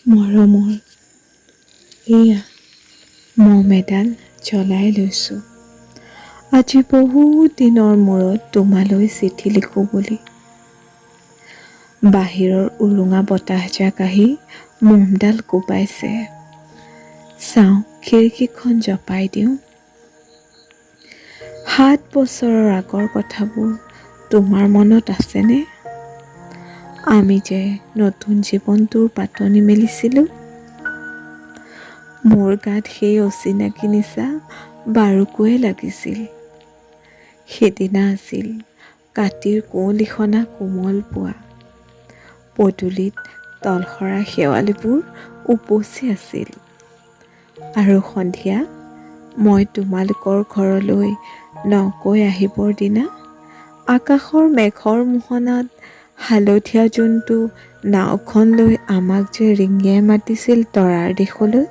মৰমৰ, এয়া মম এডাল জ্বলাই লৈছোঁ। আজি বহুত দিনৰ মূৰত তোমালৈ চিঠি লিখোঁ বুলি। বাহিৰৰ উৰুঙা বতাহজাক আহি মমডাল কোবাইছে। চাওঁ, খিৰিকীখন জপাই দিওঁ। 7 বছৰৰ আগৰ কথাবোৰ তোমাৰ মনত আছেনে? আমি যে নতুন জীৱনটোৰ পাতনি মেলিছিলোঁ। মোৰ গাত সেই অচিনাকি নিচা বাৰুকৈয়ে লাগিছিল। সেইদিনা আছিল কাতিৰ কুঁৱলীসনা কোমল পুৱা। পদূলিত তলসৰা শেৱালিবোৰ উপচি আছিল আৰু সন্ধিয়া মই তোমালোকৰ ঘৰলৈ নকৈ আহিবৰ দিনা আকাশৰ মেঘৰ মোহনাত হালধীয়া জোনটো নাওখন লৈ আমাক যে ৰিঙিয়াই মাতিছিল তৰাৰ দেশলৈ।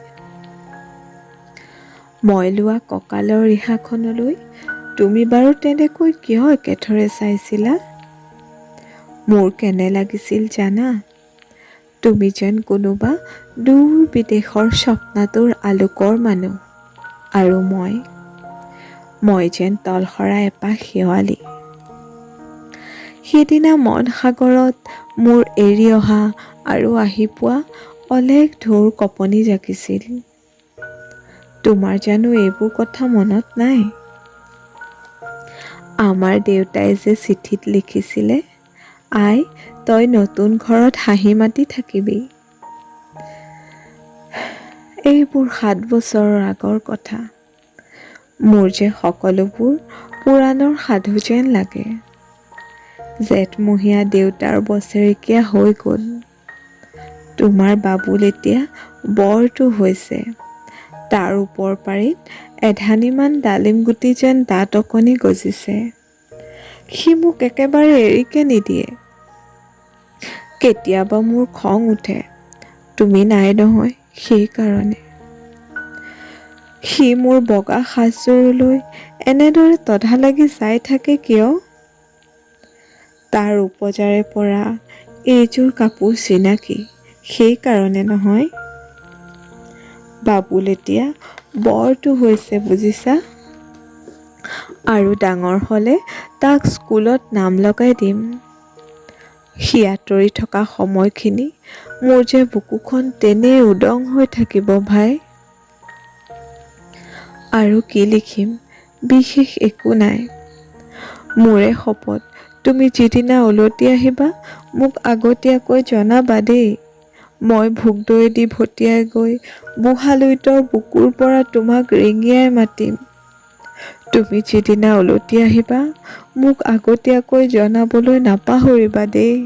মই লোৱা কঁকালৰ ৰিহাখনলৈ তুমি বাৰু তেনেকৈ কিয় একেথৰে চাইছিলা? মোৰ কেনে লাগিছিল জানা? তুমি যেন কোনোবা দূৰ বিদেশৰ স্বপ্নাতুৰ আলোকৰ মানুহ আৰু মই যেন তলসৰা এপাহ শেৱালি। সেইদিনা মন সাগৰত মোৰ এৰি অহা আৰু আহি পোৱা অলেখ ঢৌৰ কঁপনি জাগিছিল। তোমাৰ জানো এইবোৰ কথা মনত নাই? আমাৰ দেউতাই যে চিঠিত লিখিছিলে, "আই, তই নতুন ঘৰত হাঁহি মাতি থাকিবি।" এইবোৰ 7 বছৰৰ আগৰ কথা। মোৰ যে সকলোবোৰ পুৰাণৰ সাধু যেন লাগে। জেঠমহীয়া দেউতাৰ বছেৰেকীয়া হৈ গ'ল। তোমাৰ বাবুল এতিয়া বৰটো হৈছে। তাৰ ওপৰ পাৰিত এধানিমান ডালিম গুটি যেন দাঁত অকণি গজিছে। সি মোক একেবাৰে এৰিকে নিদিয়ে। কেতিয়াবা মোৰ খং উঠে, তুমি নাই নহয়, সেইকাৰণে। সি মোৰ বগা সাজযোৰলৈ এনেদৰে তধা লাগি চাই থাকে কিয়? তাৰ উপজাৰে পৰা এইযোৰ কাপোৰ চিনাকি, সেইকাৰণে নহয়? বাবুল এতিয়া বৰটো হৈছে, বুজিছা। আৰু ডাঙৰ হ'লে তাক স্কুলত নাম লগাই দিম। সি আঁতৰি থকা সময়খিনি মোৰ যে বুকুখন তেনেই উদং হৈ থাকিব, ভাই। আৰু কি লিখিম, বিশেষ একো নাই। মোৰে শপত, তুমি যিদিনা উলটি আহিবা, মোক আগতীয়াকৈ জনাবা দেই। মই ভোগদৈয়েদি ভটিয়াই গৈ বুঢ়া লুইতৰ বুকুৰ পৰা তোমাক ৰিঙিয়াই মাতিম। তুমি যিদিনা উলটি আহিবা, মোক আগতীয়াকৈ জনাবলৈ নাপাহৰিবা দেই।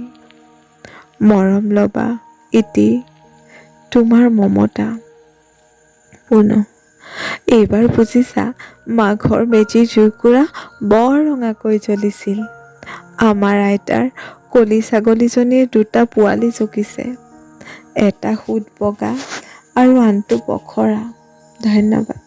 মৰম ল'বা। ইতি, তোমাৰ মমতা। পুনঃ এইবাৰ বুজিছা, মাঘৰ মেজি জুইকুৰা বৰ ৰঙাকৈ জ্বলিছিল। আমাৰ আইতাৰ কলী ছাগলীজনীৰ দুটা পোৱালি জগিছে, এটা শুধ বগা আৰু আনটো পখৰা। ধন্যবাদ।